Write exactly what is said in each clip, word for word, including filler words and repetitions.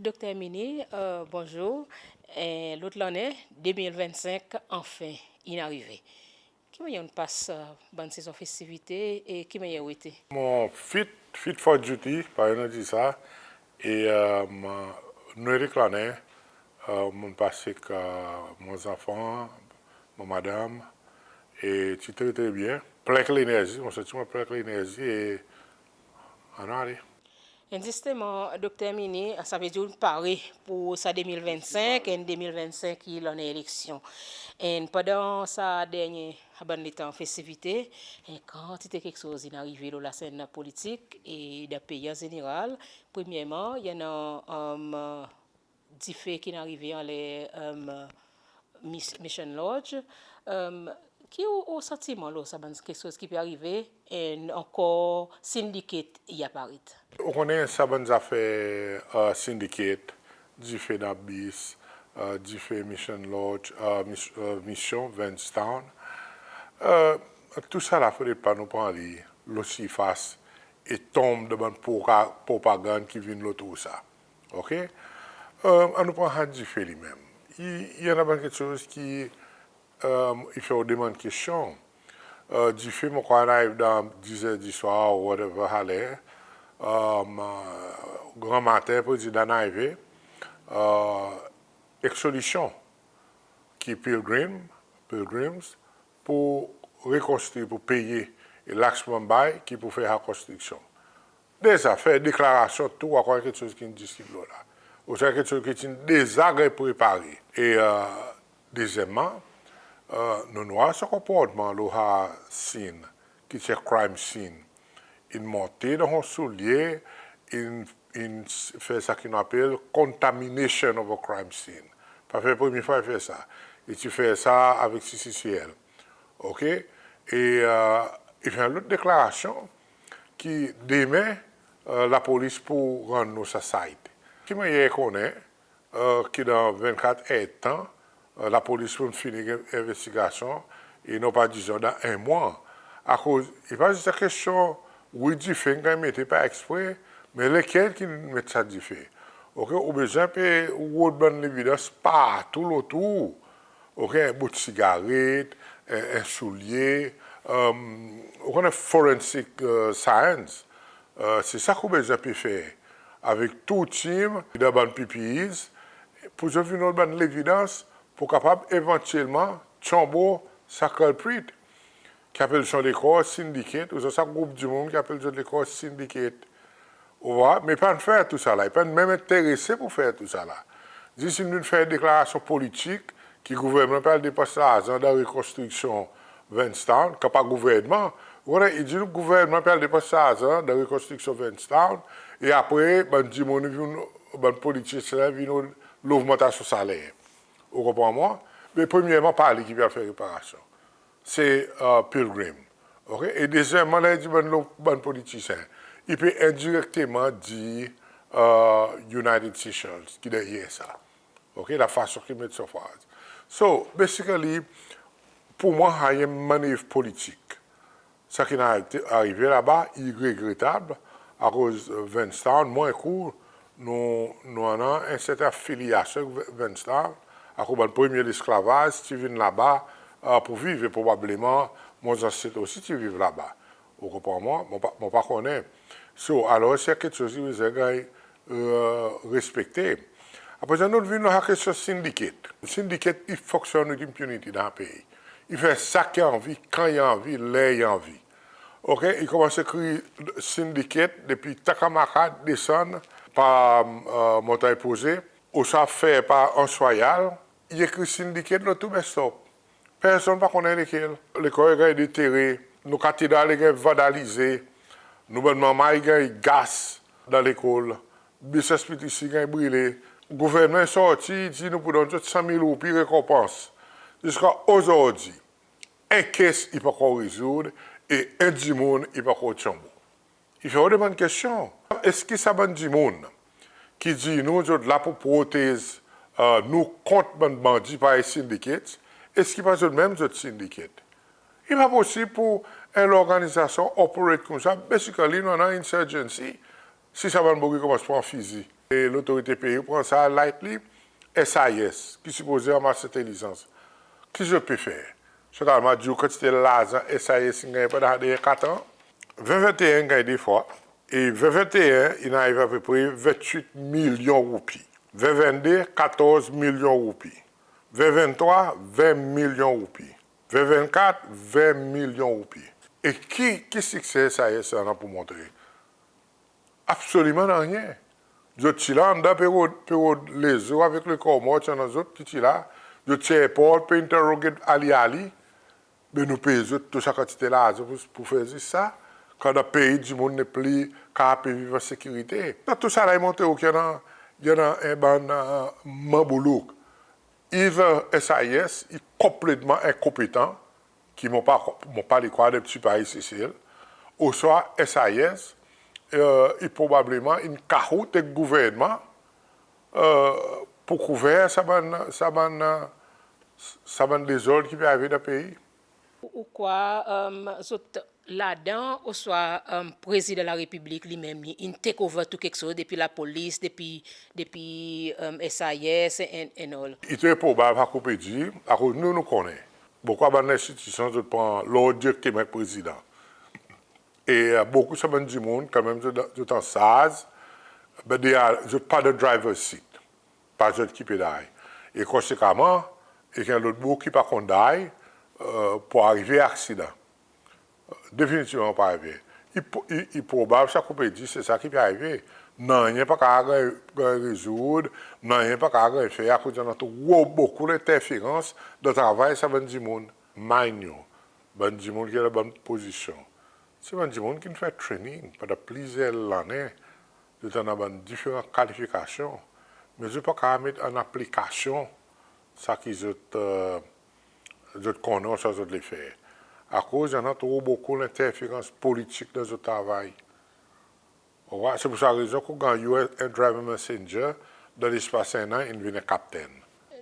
Dokter Herminie, bonzour. Lot lannen de mil vennsenk anfen in arive. Ki mannyer ou'n pas bann sezon festivite e ki mannyer ou ete? Mon fit, fit for duty, parey nou dir sa. E nou ete ek lannen, mon'n pas ek mon zanfan, mon madanm, e ti tre tre byen. Plen ek lenerzi, mon santi mwan plen ek lenerzi e annou ale. E zisteman, Dokter Herminie, sa vedir ou'n pare pour sa de mil vennsenk, e de mil vennsenk i lannen eleksyon. E pandan sa dernyen bann letan festivite, en kantite keksoz in arive lo lasenn politik e dan pei an zeneral. Premyerman, i annan dife ki'n arive anler Mission Lodge. Ki ou santiman lo sa bann keksoz ki pe arive e ankor syndicate i aparet? Ou konnen sa bann zafer syndicate, dife dan bis, dife Mission Lodge, Mission Vennstown. Tousala fodre pa nou pran li lo sirfas e tonm dan bann propagann ki vin lo tou sa. OK? Annou pran sa dife li menm. I annan bann keksoz ki i fer ou demann kestyon. Dife mon krwar in ariv dan dizer diswar or whatever sa ler. Granmaten Prezidan in arive ek solisyon ki Pilgrim, Pilgrims, pour rekonstri, pour peye, e Laxman Bay ki pour fer sa konstriksyon. Deza fer deklarasyon tou, akoz keksoz ki'n diskit lo la. Ouswa keksoz ki ti'n deza ganny prepare. E dezyenmman, nou'n war son konportman lo sa scene, ki ti en crime scene. In monte dan son soulye, in, in fer sa ki nou apel contamination of a crime scene. Pa fer premye fwa i fer sa. I ti fer sa avek C C C L. OK? E i fer en lot deklarasyon ki demen lapolis pour rann nou sa site. Ki mannyer i konnen ki dan vennkat er tan lapolis pou'n fini ganny envestigasyon e non pa dizon dan en mwan. Akoz i pa zis en kestyon, wi, dife in ganny mete par ekspre, me lekel ki'n met sa dife? OK, ou bezwen pe rod bann levidans partou lotour. OK, en bout sigaret, en, en soulye, ou konnen forensic science, se sa ki ou bezwen pe fer avek tou tim dan bann P P Es pour zot vin rod bann levidans pour kapab evantyelman tyonbo sa culprit ki apel son lekor syndicate, ouswa sa group dimoun ki apel zot lekor syndicate. Ou war, me pa'n fer tousala, i pa'n menm enterese pour fer tousala. Zis in vin fer deklarasyon politik ki gouvernman pe al depans larzan dan rekonstriksyon Vennstown, kan pa gouvernman. Ou konnen, i dir nou gouvernman pe al depans larzan dan rekonstriksyon Vennstown, e apre bann dimoun vin, bann politisyen vin logmantasyon saler. Ou konpran mwan? Me premyerman pa li ki pe al fer reparasyon. Se Pilgrim. OK? E dezyenmman, ler i dir bann, bann politisyen, i pe endirekteman dir United Seychelles ki deryer sa. OK? Lafason ki met son fraz. So, basically, pour mwan, sa i en manev politik. Sa ki'n arive laba i regretab, akoz Vennstown, mwan ek ou, nou, nou annan en serten afilyasyon ek Vennstown, akoz bann premye lesklavaz ti vin laba pour viv, e probableman mon zanset osi ti viv laba. Ou konpran mwan? Mon pa, mon pa konnen. So, alor, se keksoz ki bezwen ganny respekte. Apre sa, nou vin lo sa kestyon syndicate. Syndicate i fonksyonn with impunity dan pei. I fer sa ki anvi, kan i anvi, ler i anvi. OK, i konmans ekrir syndicate depi Takamaka desann par Montagne Posée, ouswa fer par Anse Royale, i ekrir syndicate lo tou bus stop. Personn pa konnen lekel. Lekor i ganny detere, nou katedral i ganny vandalize, nou bann manmay i ganny gas dan lekol, bis S P T C i ganny brile. Gouvernman i sorti, i dir nou pou donn zot san mil roupi rekonpans. Ziska ozordi, en case i pa ankor rezoud e en dimoun i pa ankor tyonbo. I fer ou demann kestyon, eski sa bann dimoun ki dir nou zot la pour protez nou kont bann bandi parey syndicate, eski pa zot menm zot syndicate? I pa posib pour en lorganizasyon operate koumsa, basically nou annan insurgency, si sa bann boug i konmans pran fizi. E lotorite pei ou pran sa lightly, S I S, ki sipoze anmas lentelizans. Ki zot pe fer? Zot al dir ou kantite larzan S I S in gannyen pandan dernyen kat an? Ven venteen in ganny de fwa, e ven venteen in ariv apepre ventwit milyon roupi. Ven vennde, katorz milyon roupi. Ven venntrwa, ven milyon roupi. Ven vennkat, ven milyon roupi. E ki, ki sikse S I S annan pour montre? Absoliman nanryen. Zot ti la andan pe rod, pe rod lezo avek le Komor, ti annan zot ki ti la. Zot ti enport, pe interrogate ali ali. Be nou pey zot tou sa kantite larzan pour, pour fer zis sa. Kan dan pei dimoun nepli kapab pe viv an sekirite. Sa tousala i montre ou ki annan, i annan en bann, e, manboulouk. Either S I S i konpletman enkonpetan, ki mon pa, mon pa le krwar dan pti pei Sesel, oswa S I S, e, i probableman in kahout ek gouvernman, e, pour kouver sa bann, sa bann, sa bann dezord ki pe arive dan pei. Ou, ou krwar, e, zot ladan, oswa, e, Prezidan Larepiblik li menm li in take over tou keksoz, depi lapolis, depi, depi, e, S I S and, and all? I tre probab sa ki ou pe dir, akoz nou, nou konnen. Bokou bann lenstitisyon zot pran lord direkteman ek Prezidan. E, e, bokou sa bann dimoun, kanmenm zot, zot ansarz, be, they are, zot pa dan driver's seat. Pa zot ki pe drive. E konsekaman, e ki lot bokou ki pa konn drive, e, pou arive aksidan. Definitivman pa arive. I, i, i probab sa ki ou pe dir, se sa ki pe arive. Nanryen pa kapab ganny, ganny rezoud, nanryen pa kapab ganny fer akoz i annan tro bokou lenterferans dan travay sa bann dimoun. Mind you, bann dimoun ki dan bann pozisyon, se bann dimoun ki'n fer training pandan plizyer lannen. Zot annan bann diferan kalifikasyon, me zot pa kapab met an aplikasyon sa ki zot, e, zot konnen, sa zot le fer. Akoz i annan tro bokou lenterferans politik dan zot travay. Ou war, se pour sa rezon ki ou ganny en, en driver messenger, dan lespas en an in vin en kaptenn.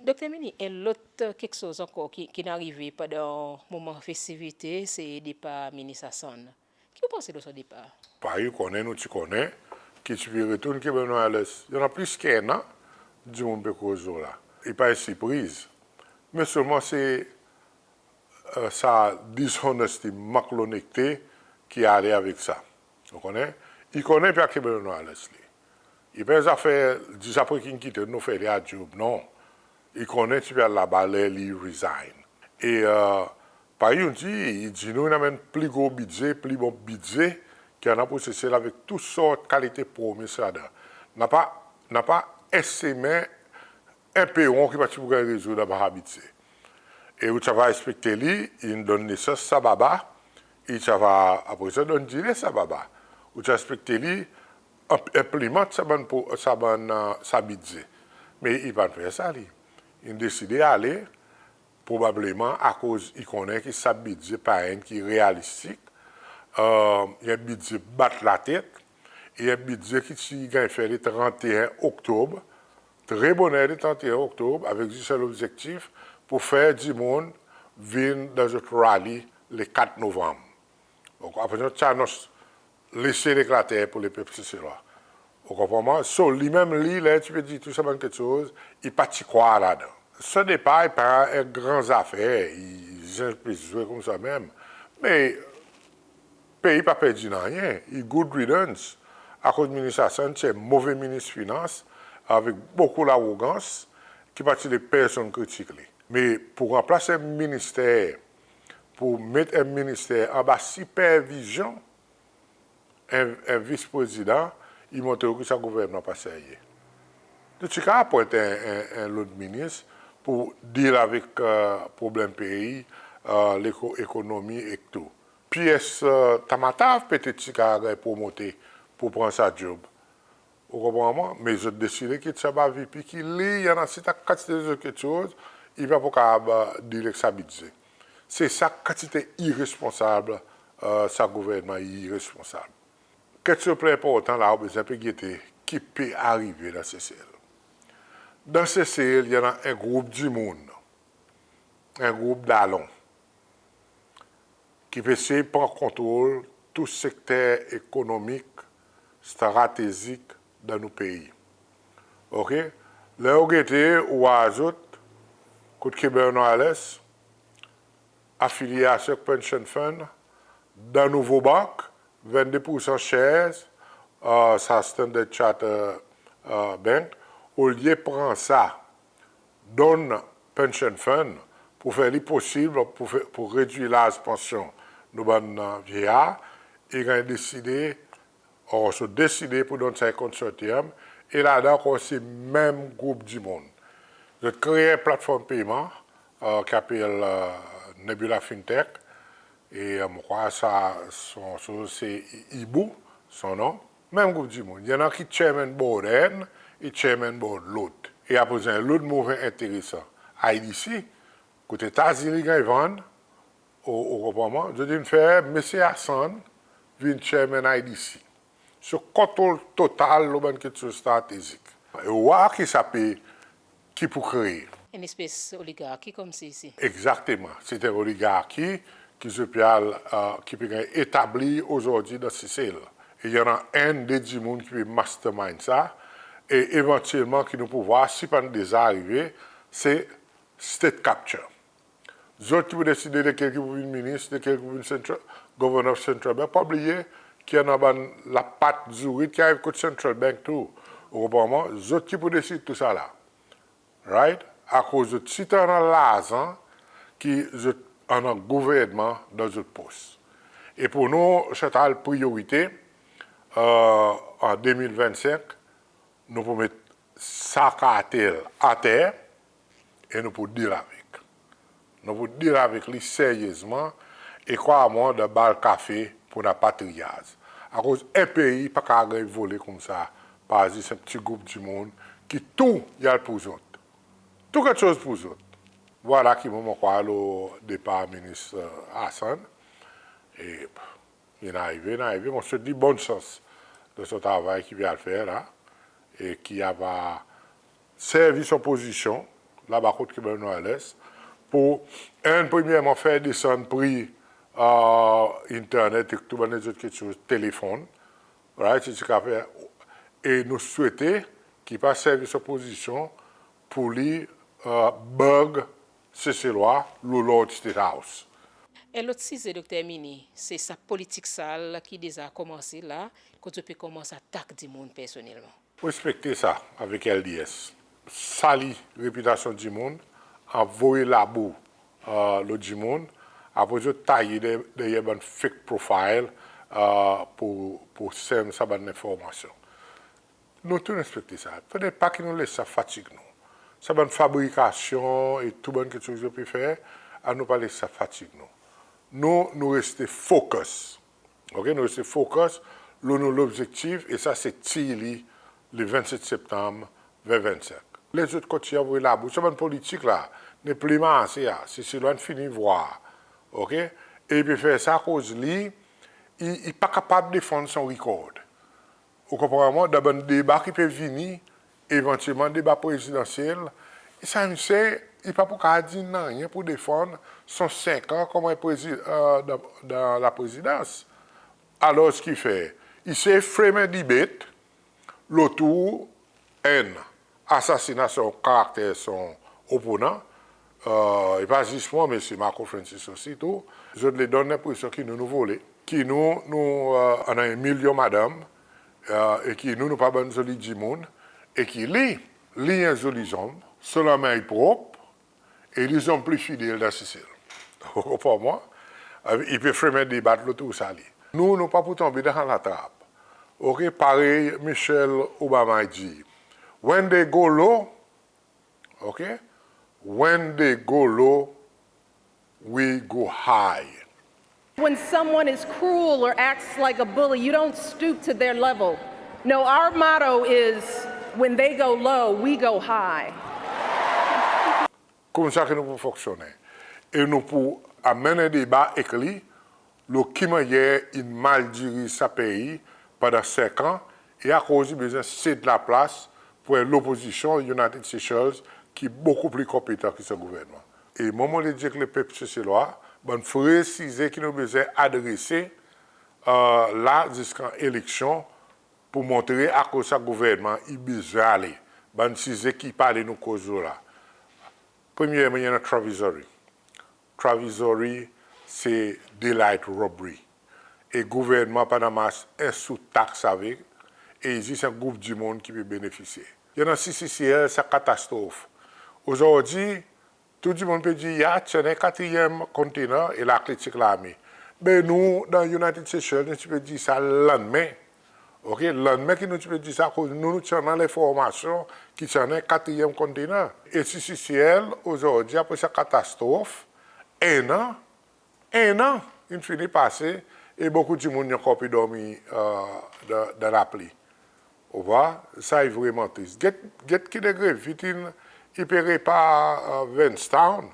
Dokter Herminie, en lot keksoz ankor ki, ki'n arive pandan moman festivite, se depar Minis Hassan. Ki ou panse lo son depar? Parey ou konnen, nou ti konnen ki ti pe retourn Cable and Wireless. I annan plis ki en an dimoun pe koz lo la. I pa en sipriz. Me selman se, e, sa dishonesty, mank lonekte ki ale avek sa. Ou konnen? I konnen i pe al Cable and Wireless li. I pa zafer zis apre ki'n kit nou fer li a job, non. I konnen ti pe al laba ler li resign. E, e, parey ou'n dir, i dir nou in anmenn pli gro bidze, pli bon bidze ki annan pour Sesel avek tou sort kalite promes ladan. Napa, napa en semen, en peron ki pa ti pou ganny rezoud anba sa bidze. E ou ti ava ekspekte li, in donn nesans sa baba, i ti ava, apre sa, donn dile sa baba. Ou ti ekspekte li enp-, enplimant sa bann pro-, sa bann, e, sa bidze. Me i pa'n fer sa li. In deside ale, probableman akoz i konnen ki sa bidze pa enn ki realistik. E, i en bidze bat latet, i en bidze ki ti ganny fer le trannteyen Oktob, tre boner le trannteyen Oktob, avek zis en lobzektif pour fer dimoun vin dan zot rally le kat Novanm. Donk, apre zot ti anons lese leklater pour lepep Seselwa. Ou konpran mwan? So, li menm li, ler i ti pe dir tou sa bann keksoz, i pa ti krwar ladan. Son depar i pa en gran zafer, i zis pe zwe koumsa menm. Me pei pa perdi nanryen, i good riddance. Akoz Minis Hassan ti en move Minis Finans, avek bokou larogans, ki pa ti le personn kritik li. Me pour ranplas en minister, pour met en minister anba sipervizyon en, en vis prezidan, i montre ou ki sa gouvernman pa serye. Nou ti kapab apwent en, en, en lot minis pour deal avek, e, problenm pei, e, leko-, ekonomi ek tou. P S, e, Tamatav petet ti kapab ganny promote pour pran sa job. Ou konpran mwan? Me zot deside kit sa ba V P ki li, i annan sa kantite lezot keksoz, i pa pou kapab, e, deal ek sa bidze. Se sa kantite iresponsab, e, sa gouvernman iresponsab. Keksoz pli enportan la, ou bezwen pe gete ki pe arive dan Sesel. Dan Sesel, i annan en group dimoun, en group dalon, ki pe esey pran kontrol tou sekter ekonomik stratezik dan nou pei. OK? Ler ou gete, ou war zot kot Cable and Wireless, afilye avek Pension Fund, dan nouvo bank, vennde poursan shares, e, sa Standard Chartered, e, Bank, olye pran sa, donn Pension Fund pour fer li posib pour fer, pour redwir laz pansyon nou bann, e, vyeyar, i ganny deside, or, zot deside pour donn sa en consortium, e ladan ankor se menm group dimoun. Zot kree en platform peyman, e, ki apel, e, Nebula Fintech, e, e, mon krwar sa, son, son, se I-, Ibu, son non. Menm group dimoun. I annan ki chairman board enn, e chairman board lot. E apre, en lot move enteresan. I D C, kot Etazini ganny vann, ou, ou konpran mwan? Zot in fer Msye Hassan vin chairman I D C. So, kontrol total lo bann keksoz stratezik. E ou war ki sa pe, ki pou kree. En espes oligarki konmsi isi. Egzakteman. Se en oligarki ki zot pe al, e, ki pe ganny etabli ozordi dan Sesel. E i annan enn, de dimoun ki pe mastermind sa. E evantyelman ki nou pou war, si pa'n deza arive, se state capture. Zot ki pou deside lekel ki pou vin minis, lekel ki pou vin central, Governor of Central Bank. Pa bliye ki i annan bann lapat zourit ki ariv kot Central Bank tou. Ou konpran mwan? Zot ki pou deside tou sa la. Right? Akoz zot sitan annan larzan ki zot annan gouvernman dan zot pos. E pour nou, Chantal, priyorite, e, an de mil vennsenk, nou pou met sa kartel ater e nou pou deal avek. Nou pou deal avek li seryezman e krwar mwan, dan bal kafe pou napa triyaz. Akoz en pei pa kapab ganny vole koumsa par zis en pti group dimoun ki tou i al pour zot. Tou keksoz pour zot. Vwala ki mwan mon krwar lo depar minis, e, Hassan. E in arive, in arive. Mon swet li bonn sans dan son travay ki i pe al fer la, e ki i ava servi son pozisyon laba kot Cable and Wireless pour, enn, premyerman, fer desann pri, e, internet ek tou bann lezot keksoz, telefonn. Right? Se sa ki i a fer. E nou swete ki i pa servi son pozisyon pour li, e, bug Seselwa lo Lord State House. En lot size, Dokter Herminie, se sa politik sal ki deza konmanse la, kot zot pe konmans atak dimoun personnelman. Respekte sa avek L D S. Sali repitasyon dimoun, anvoy labou, e, lo dimoun, apre zot taye de-, deryer bann fake profile, e, pour, pour semen sa bann lenformasyon. Nou tou respekte sa. Fodre pa ki nou les sa fatig nou. Sa bann fabrikasyon e tou bann keksoz ki zot pe fer, annou pa les sa fatig nou. Nou, nou reste focus. OK, nou reste focus lo nou lobzektif, e sa se tir li le vennset Septanm ven vennsenk. Lezot kontinyen anvoy labou. Sa bann politik la, nepli marse a. Seselwa in fini vwar. OK? E i pe fer sa akoz li, i, i pa kapab defann son rikord. Ou konpran mwan, dan bann deba ki pe vini, evantyelman deba prezidansyel, sa msye, i pa pou kapab dir nanryen pour defann son senk an konman prezi-, e, dan, dan laprezidans. Alor ki i fer? I sey frame en debate lo tou, enn, asasinen son karakter son oponan, e, e pa zis mwan, Msye Marco Francis osi tou, zot le donn lenpresyon ki nou, nou vole, ki nou, nou, e, annan en milyon madanm, e, e ki nou, nou pa bann zoli dimoun, e ki li, li en zoli zonm, son lanmen i prop, e li zonm pli fidel dan Sesel. Ou konpran mwan? E, i pe frame en deba lo tou sa li. Nou, nou pa pou tonbe dan latrap. OK, parey Michelle Obama i dir, when they go low, OK, when they go low, we go high. When someone is cruel or acts like a bully, you don't stoop to their level. No, our motto is, when they go low, we go high. Koumsa ki nou pou fonksyonnen. E nou pou anmenn en deba ek li lo ki mannyer in mal diriz sa pei pandan senk an, e akoz i bezwen sed laplas pour en lopozisyon, United Seychelles, ki bokou pli konpetan ki son gouvernman. E mwan, mon le dir ek lepep Seselwa, bann vre size ki nou bezwen adrese, e, la ziskan eleksyon, pour montre akoz sa gouvernman i bezwen ale. bann size ki i pale nou koz lo la. Premyerman, i annan Travizory. Travizory se daylight robbery. E gouvernman pa'n anmas en sou taks avek, e i zis en group dimoun ki pe benefisye. I annan CCCL, sa katastrof. Ozordi, tou dimoun pe dir, ya, ti annan en katriyenm container e lakle ti reklame. Be nou, dan United Seychelles, nou ti pe dir sa lannmen. OK, lannmen ki nou ti pe dir sa, akoz nou, nou ti annan lenformasyon ki ti annan en katriyenm container. E CCCL, ozordi, apre sa katastrof, en an, en an in fini pase, e bokou dimoun i ankor pe dormi, e, dan, dan lapli. Ou war, sa i vreman tris. Get, get ki degre vit in, i pe repar, e, Vennstown,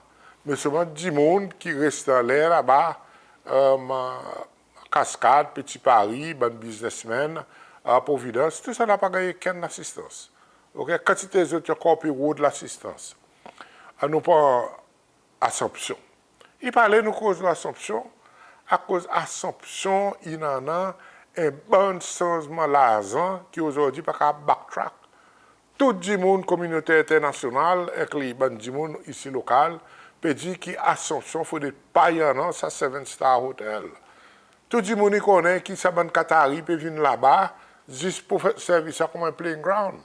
me selman dimoun ki reste anler laba, e, Cascade, Petit Paris, bann biznesmenn, e, Providence, tou sa napa ganny okenn lasistans. OK, kantite zot i ankor pe rod lasistans. Annou pran Assomption. I pale nou koz lo Assomption, akoz Assomption in annan en bann sanzman larzan ki ozordi pa kapab backtrack. Tou dimoun kominote enternasyonal, enkli bann dimoun isi lokal, pe dir ki Assomption fodre pa i annan sa seven star hotel. Tou dimoun i konnen ki sa bann Qatari pe vin laba zis pour fer, servi sa konman en playing ground.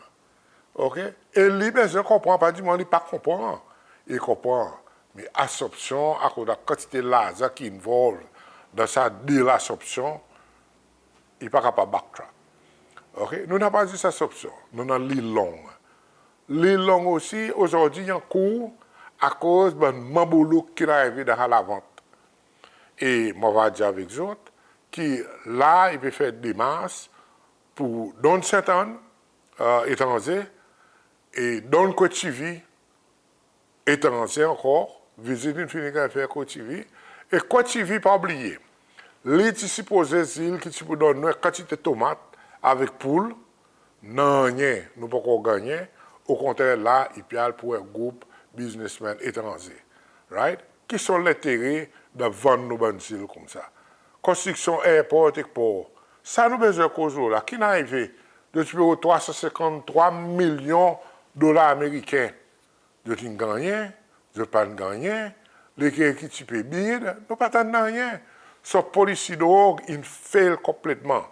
OK? E li bezwen konpran, pa dir mwan li pa konpran. I konpran. Me Assomption, akoz lakantite larzan ki involve dan sa deal Assomption, i pa kapab backtrack. OK? Nou napa zis Assomption, nou annan Lil Long. Lil Long osi, ozordi i ankour, akoz bann manboulouk ki'n arive dan sa lavant. E mon ava dir avek zot, ki la i pe fer demars pour donn Sainte Anne, e, etranze, e donn Koetsivi etranze ankor, vizit in fini ganny fer Koetsivi, e Koetsivi pa oubliye. Li ti sipoze zil ki ti pou donn nou en kantite tomat avek poul, nanryen, nou pa ankor gannyen, okontrer la, i pe al pour en group biznesmenn etranze. Right? Ki son lentere dan vann nou bann zil koumsa? Konstriksyon airport ek por. Sa nou bezwen koz lo la. Ki'n arive? Zot ti pe rod trwa san senkant trwa milyon dolar Ameriken. Zot in gannyen, zot pa'n gannyen, lekel ki ti pe bid, nou pa tann nanryen. So polisi drog in fail konpletman.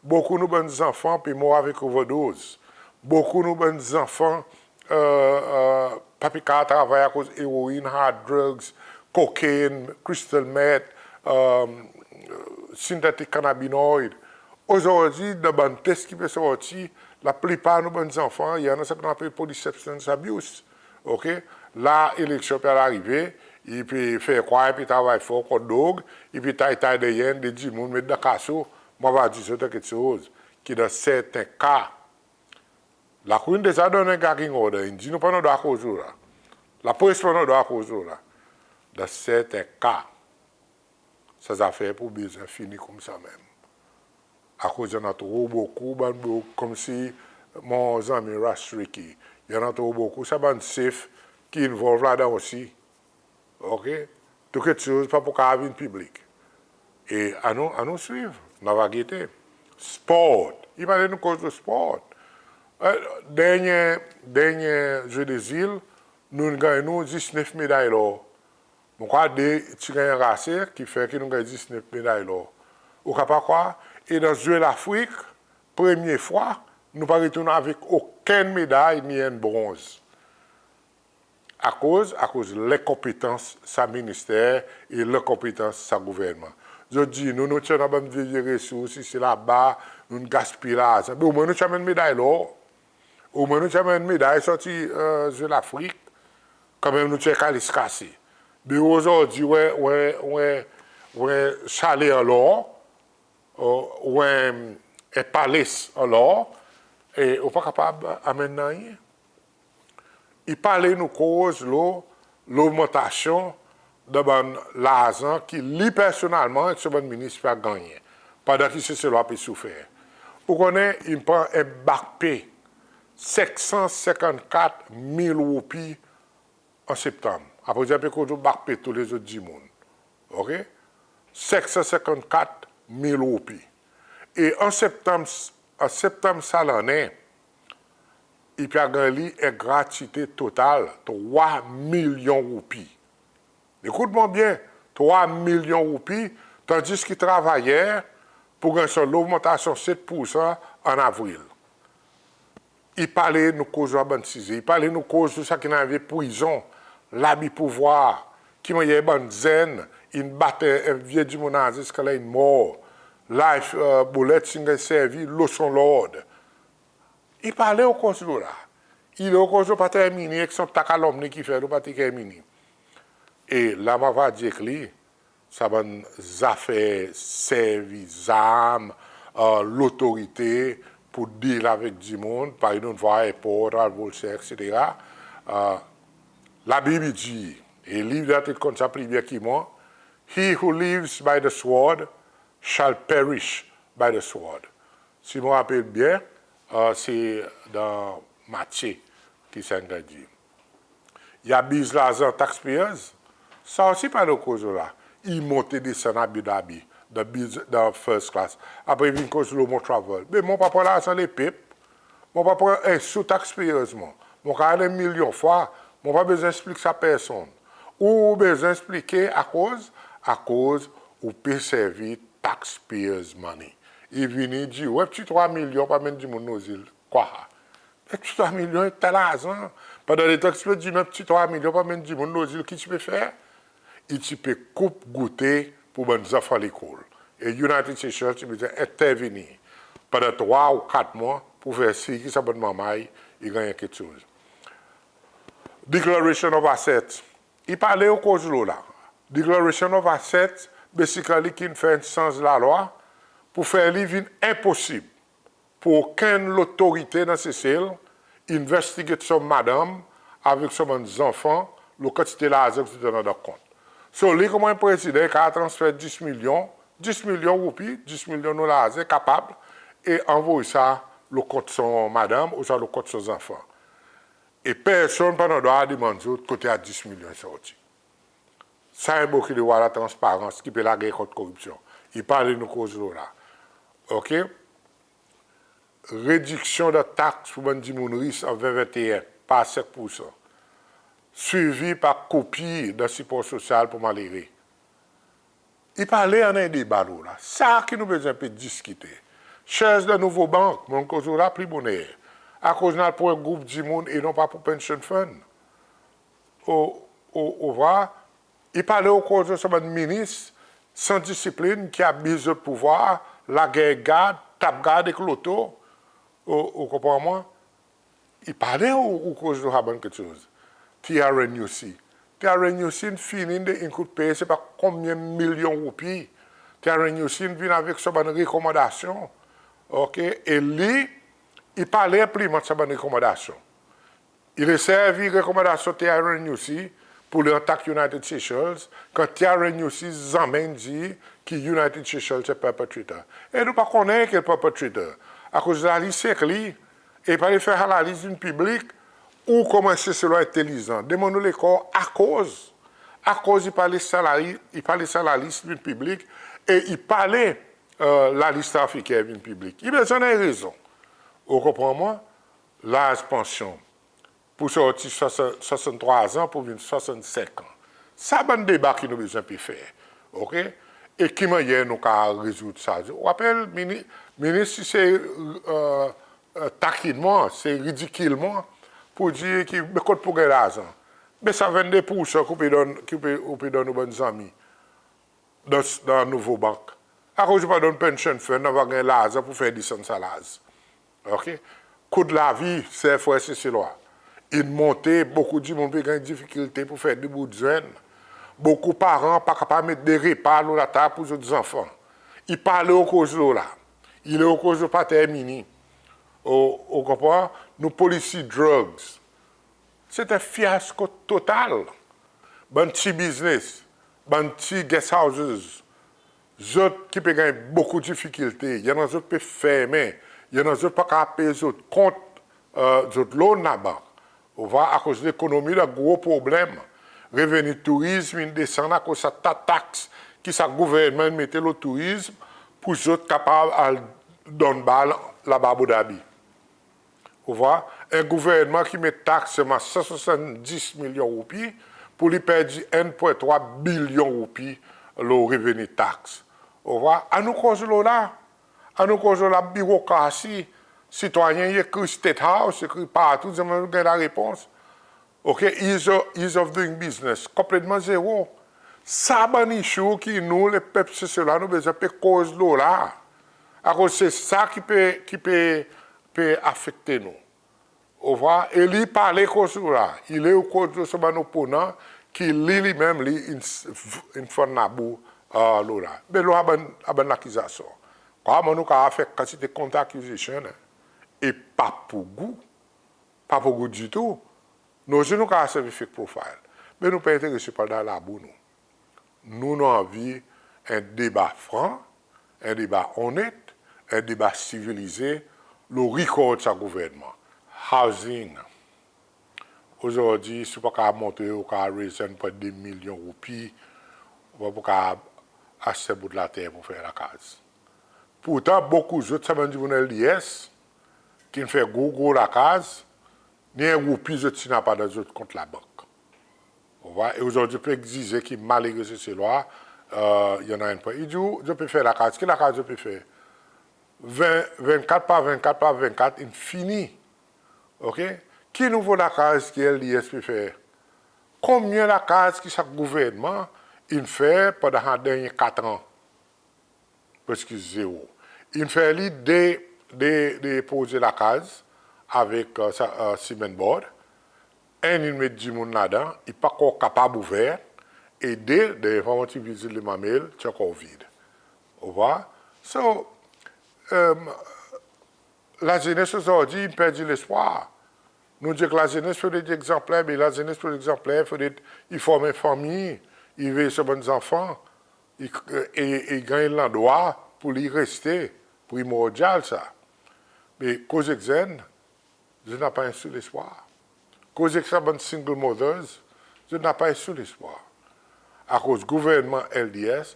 Bokou nou bann zanfan pe mor avek overdose. Bokou nou bann zanfan, e, e, pa pe kapab travay akoz eroin, hard drugs, cocaine, crystal meth, e, synthetic cannabinoid. Ozordi, dan bann test ki pe sorti, laplipar nou bann zanfan, i annan sa ki nou apel polysubstance abuse. OK? La, eleksyon pe al arive, i pe fer krwar i pe travay for kont drog, i pe tay tay deryer de dimoun, met dan kaso, mon ava dir zot en keksoz, ki dan serten ka, Lakour in deza donn en gag order, in dir nou pa annan drwa koz lo la. Lapres pa annan drwa koz lo la. Dan serten ka, sa zafer pou bezwen fini koumsa menm. Akoz i annan tro bokou bann bokou, konmsi mon zanmi Ras Ricky, i annan tro bokou sa bann sef ki involve ladan osi. OK? Tou keksoz pa pou kapab vin piblik. E annou, annou swiv, nou ava gete. Sport. I pale nou koz lo sport. E, dernyen, dernyen Jeux des Îles, nou'n ganny nou diznef meday lor. Mon krwar de ti ganny ranmase, ki fer ki nou ganny diznef meday lor. Ou kapab krwar, e dan Jeux Lafrik, premye fwa, nou pa retourn avek okenn meday ni enn bronz. Akoz, akoz lenkonpetans sa minister e lenkonpetans sa gouvernman. Zot dir nou, nou ti annan bann vye, vye resours isi laba, nou'n gaspiy larzan. Be omwen nou ti anmenn meday lor. Omwen nou ti anmenn meday sorti, e, Jeux Lafrik. Kanmenm nou ti en kalis kase. Be ozordi, ou en, ou en, ou en, ou en sale an lor, ou, ou en, en palace an lor, e ou pa kapab anmenn nanryen. I pale nou koz lo logmantasyon dan bann larzan ki li personnelman ek son bann minis pa gannyen, pandan ki Seselwa pe soufer. Ou konnen, in pran en back pay, senk san senkannkat mil roupi an Septanm. Apre sa, pe koz ou back pay tou lezot dimoun. OK? Senk san senkannkat mil roupi. E an Septanm, an Septanm sa lannen, i pe ganny li en gratwite total trwa milyon roupi. Ekout mwan byen, trwa milyon roupi, tandis ki travayer pou ganny son logmantasyon set poursan an Avril. I pale nou koz lo sa bann size, i pale nou koz lo sa ki'n arive prizon, labi pouvwar, ki mannyer bann zenn in bat en vye dimoun ziska ler in mor, live bullet in ganny servi lo son lord. I pale akoz lo la. I le akoz lo pa termini ek son ta kalomni ki fer lo pa termini. E la mon ava dir ek li, sa bann zafer servi zarm, lotorite pou deal avek dimoun, parey nou'n vwar erport, al volser, etsetera. Labib i dir, e liv David konn sa pli byen ki mwan, "He who lives by the sword shall perish by the sword." Si mon rapel byen, se dan Matye ki sa in ganny dir. I abiz larzan taxpayers, sa osi pa lo koz la. I monte desann Abu Dhabi dan biz, dan first class. Apre i vin koz lo mon travel. Me mon pa pran larzan lepep. Mon pa pran en sou taxpayers mwan. Mon kapab al milyon fwa. Mon pa bezwen eksplik sa personn. Ou bezwen eksplike akoz, akoz ou pe servi taxpayers money. I vini dir, ou en pti trwa milyon pa menm dimoun lo zil. Kwa? En pti trwa milyon, ta larzan. Pandan letan ki ti pe dir en pti trwa milyon pa menm dimoun lo zil, ki ti pe fer? I ti pe koup goute pou bann zanfan lekol. E United Seychelles ti bezwen entervini pandan trwa ou kat mwan pou fer sir ki sa bann manmay i ganny keksoz. Declaration of assets. I pale akoz lo la. Declaration of assets, basically, ki'n fer en sanz lalwa pou fer li vin enposib pou okenn lotorite dan Sesel investigate son madanm avek son bann zanfan, lo kantite larzan ki zot annan dan kont. So, li konman en prezidan, i kapab transfer dis milyon, dis milyon roupi, dis milyon nou larzan, kapab, e anvoy sa lo kont son madanm ouswa lo kont son zanfan. E personn pa annan drwa demann zot kote sa dis milyon i sorti. Sa en boki de lwa latransparans ki pe lager kont koripsyon. I pale nou koz lo la. Oke? Rediksyon dan taks pou bann dimoun ris an ven venteen, par senk poursan. Swivi par koupi dan sipor sosyal pou malere. I pale annan en deba lo la. Sa ki nou bezwen pe diskite. Shares dan nouvo bank, mon koz lo la pli boner. Akoz nou al pou en group dimoun e non pa pou pension fund. Ou, ou, ou war, i pale akoz sa bann minis san disiplin ki abiz zot pouvwar, lager gard, tap gard ek loto. Ou, ou konpran mwan? I pale ou, ou koz lo sa bann keksoz. TRNUC. TRNUC in fini, in kout peye sepa konbyen milyon roupi. TRNUC in vin avek sa bann rekomandasyon. Oke? E li, i pa le enplimant sa bann rekomandasyon. I le servi rekomandasyon TRNUC pou li atak United Seychelles, kan TRNUC zanmen dir ki United Seychelles se perpetrator. E nou pa konnen ki perpetrator. Akoz lalis i ek li, e i pa le fer sa lalis vin piblik, ou konman Seselwa entelizan, demann ou lekor akoz, akoz i pa le sa lalis, i pa le sa lalis vin piblik, e i pa le, e, lalis trafiker vin piblik. I bezwen annan rezon. Ou konpran mwan? Laz pansyon pou sorti swasant, swasanntrwa an pou vin swasannsenk an. Sa bann deba ki nou bezwen pe fer. Oke? E ki mannyer nou kapab rezoud sa? Ou rapel, mini-, minis, se, e, e, takinnman, se ridikilman, pou dir ki, be kot pou ganny larzan? Be sa vennde poursan ki ou pe donn, ki ou pe, ou pe donn ou bann zanmi dan, dan nouvo bank. Akoz ou pa donn pension fund, nou ava ganny larzan pou fer desann sa laz. Oke? Kou lavi, ser, frer Seselwa, in monte, bokou dimoun pe ganny difikilte pou fer de bout zwenn. Bokou paran pa kapab met de repa lo latab pou zot zanfan. I pale akoz lo la. I le akoz lo pa termini. Ou, ou konpran? Nou polisi drugs, se en fyasko total. Bann pti biznes, bann pti guest houses, zot ki pe ganny bokou difikilte, i annan zot pe fermen, i annan zot pa kapab pey zot kont, e, zot loan labank. Ou war, akoz lekonomi dan gro problenm. Reveni tourizm in desann akoz sa ta taks ki sa gouvernman in mete lo tourizm pou zot kapab al donn bal laba Abu Dhabi. Ou war, En gouvernman ki met taks selman san swasanndiz milyon roupi pour li perdi enn pwen trwa bilyon roupi lo reveni taks. Ou war, annou koz lo la. Annou koz lo la birokrasi. Sitwayen i ekri State House, i ekri partou, zanmen ganny larepons. OK, ease of, ease of doing business, konpletman zero. Sa bann issue ki nou, lepep Seselwa, nou bezwen pe koz lo la. Akoz se sa ki pe, ki pe, pe afekte nou. Ou war, e li pa le koz lo la. I le ou koz lo son bann oponan ki li, li menm, li in, in fann labou, e, lo la. Be lo a bann, a bann lakizasyon. Koman nou kapab fer kantite counter accusation, en? E pa pou gou. Pa pou gou ditou. Nou osi nou kapab servi fake profile. Me nou pa enterese pou al dan labou nou. Nou, nou anvi en deba fran, en deba onnet, en deba sivilize, lo rikord sa gouvernman. Housing. Ozordi, si ou pa kapab montre ou kapab raise enn pwen de milyon roupi, ou pa pou kapab aste bout later pour fer lakaz. Pourtan, bokou zot, sa bann dimoun LDS, ki'n fer gro, gro lakaz, ni en roupi zot ti napa dan zot kont labank. Ou war, e ozordi, pe egzize ki malere Seselwa, e, i annan enn pwen. I dir ou, zot pe fer lakaz, ki lakaz zot pe fer? Ven, vennkat par vennkat par vennkat, in fini. OK? Ki nouvo lakaz ki LDS pe fer? Konbyen lakaz ki sa gouvernman in fer pandan sa dernyen kat an? Preski zero. In fer li de, de, de proze lakaz avek, e, sa, e, cement board. Enn in met dimoun ladan, i pa ankor kapab ouver. E de, dernyen fwa mon ti vizit Lemamel, ti ankor vid. Ou war? So, e, lazenes ozordi in perdi lespwar. Nou dir ki lazenes fodre egzanpler, be lazenes fodre egzanpler, fodre i form en fanmir, i vey son bann zanfan, i, e, e ganny landrwa pour li reste, primordyal sa. Me koz ek zenn, zot napa en sou lespwar. Koz ek sa bann single mothers, zot napa en sou lespwar. Akoz gouvernman LDS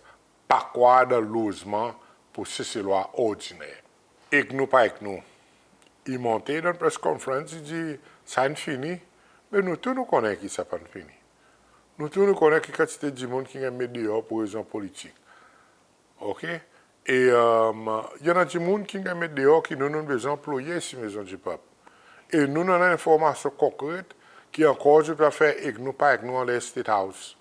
pa krwar dan lozman pour Seselwa ordiner. Ek nou, pa ek nou. I monte dan press conference, i dir sa in fini, me nou tou nou konnen ki sa pa'n fini. Nou tou nou konnen ki kantite dimoun ki'n ganny met deor pour rezon politik. OK? E, e, i annan dimoun ki'n ganny met deor ki nou, nou bezwen anploye isi Maison du Peuple. E nou, nou annan lenformasyon konkret ki ankor zot pe fer ek nou, pa ek nou anler State House.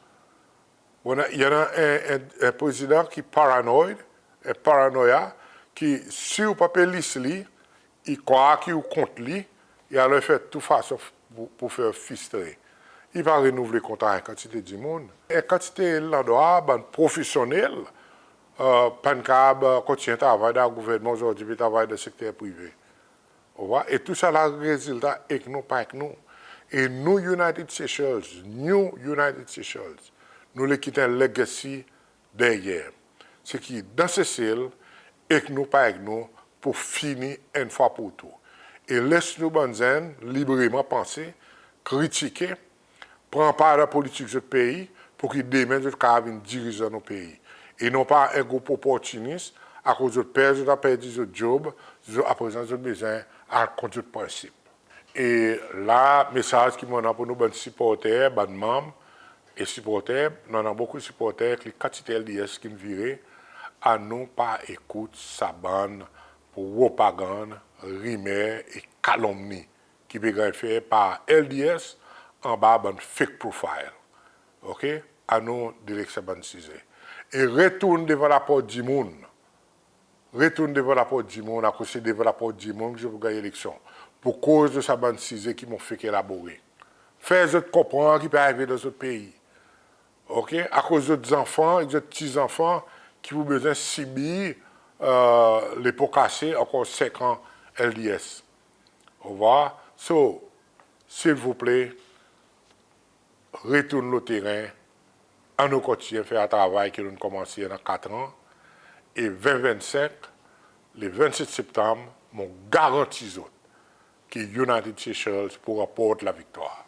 Bon, i annan en, en, en prezidan ki paranoid, en paranoya, ki si ou pa pe lis li, i krwar ki ou kont li, e alor i fer tou fason pour, pour fer fistre. I pa renouvle kontra en kantite dimoun. En kantite landrwa, bann profesyonnel, e, pa'n kapab, e, kontinyen travay dan gouvernman, ozordi pe travay dan sekter prive. Ou war? E tou sa la rezilta ek nou, pa ek nou. E nou, United Seychelles, nou, United Seychelles, nou le kit en legacy deryer. Se ki dan Sesel, ek nou, pa ek nou, pou fini enn fwa pour tou. E les nou bann zenn libreman panse, kritike, pran par dan politik zot pei, pour ki demen zot kapab vin dirizan nou pei. E non pa en group oportinis, akoz zot per zot a perdi zot dyob, zot, aprezan zot bezwen al kont zot prensip. E la, mesaz ki mon annan pour nou bann siporter, bann manm e siporter, nou annan bokou siporter, ek kantite LDS ki'n vire, annou pa ekout sa bann propagann, rimer e kalomni ki pe ganny fer par LDS anba bann fake profile. OK? Annou direk sa bann size. E retourn devan laport dimoun. Retourn devan laport dimoun, akoz se devan laport dimoun ki zot pou ganny eleksyon. Pou koz lo sa bann size ki mon fek elabore. Fer zot konpran ki pe arive dan zot pei. OK? Akoz zot zanfan, zot pti zanfan ki pou bezwen sibir, e, lepo kase ankor senk an LDS. Ou war? So, silvouple, retourn lo teren, annou kontinyen fer sa travay ki nou'n konmanse annan kat an, e ven vennsenk, le vennset Septanm, mon garanti zot ki United Seychelles pou ranport laviktwar.